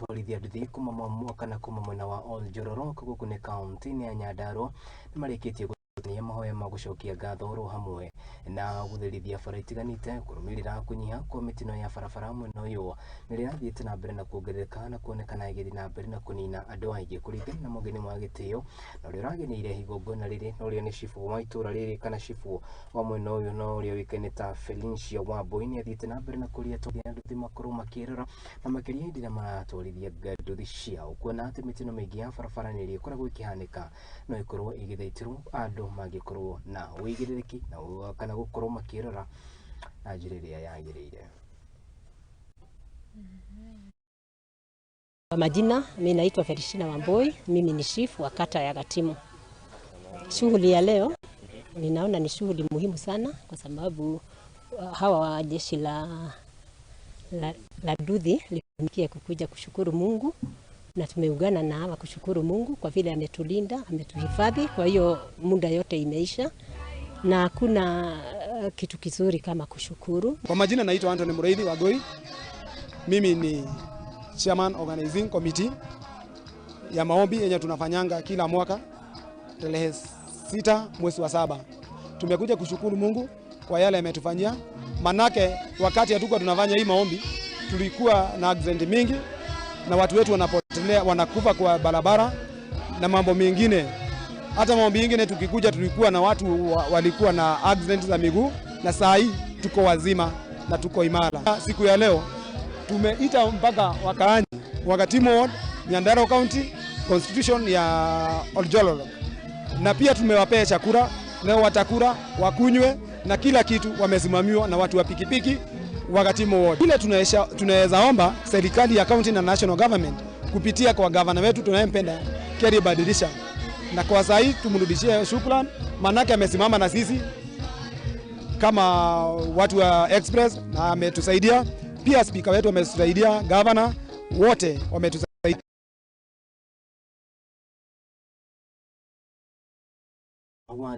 Atwarithia nduthi kuma Mwamua kana kuma mwena wa Oljororok gũkũ nĩ kaunti-inĩ ya Nyandarua nĩ marĩkĩtie gũtabania mahoya ma gũcokia ngatho oro hamwe na gũtherithia bara itiganĩte kũrũmĩrĩra kũnyiha kwa mĩtino ya barabara mwena ũyũ nĩ rĩrathiĩte na mbere na kuongerereka na kuonekana ĩgĩthiĩ na mbere na kũnina andũ aingĩ. Kũringana na mũgeni wa gĩtĩo na ũrĩa ũrageneire igongona rĩrĩ na ũrĩa nĩ cibũ wa itũra rĩrĩ kana cibũ wa mwena ũyũ na ũrĩa ũĩkaine ta Felicia Wambui nĩ athiĩte na mbere na kũria atwarithia nduthi makorwo makĩrora na makĩria hĩndĩ ĩrĩa maratwarithia nduthi ciao, kuona atĩ mĩtino mĩingĩ ya barabara nĩ ĩrĩa ĩkoragwo ĩkĩhanĩka no ĩkorwo ĩgĩthaitĩrwo andũ mangĩkorwo na ũigĩrĩrĩki na kana gũkorwo makĩrora na njĩra ĩrĩa yagĩrĩire. Kwa majina, mimi naitwa Felishina Wambui, mimi ni chief wa kata ya Gatimu. Shughuli ya leo ninaona ni shughuli muhimu sana kwa sababu hawa wa jeshi la nduthi limekuja kukuja kushukuru Mungu na tumeungana na hawa kushukuru Mungu kwa vile ametulinda, ametuhifadhi. Kwa hiyo muda yote imeisha na hakuna kitu kizuri kama kushukuru. Kwa majina naitwa Anthony Mureithi Wagoi. Mimi ni chairman organizing committee ya maombi yenye tunafanyanga kila mwaka tarehe 6 mwezi wa 7. Tumekuja kushukuru Mungu kwa yale ametufanyia, manake wakati hatukuwa tunafanya hii maombi tulikuwa na accident mingi na watu wetu wanapotelea, wanakufa kwa barabara na mambo mengine. Hata maombi mengine tukikuja tulikuwa na watu walikuwa na accident za miguu, na saa hii tuko wazima na tuko imara. Siku ya leo tumeita mpaka wakaaji wa Gatimu Ward, Nyandarua County, constitution ya Oljolorok, na pia tumewapea chakula leo, watakula wakunywe na kila kitu, wamesimamiwa na watu wa pikipiki wa Gatimu Ward. Ile tunaweza omba serikali ya county na national government kupitia kwa gavana wetu tunayempenda Kerry Badilisha, na kwa saa hii tumrudishie shukrani, manake amesimama na sisi kama watu wa Express na ametusaidia pia, speaker wetu ametusaidia, governor wote wametusaidia. Wa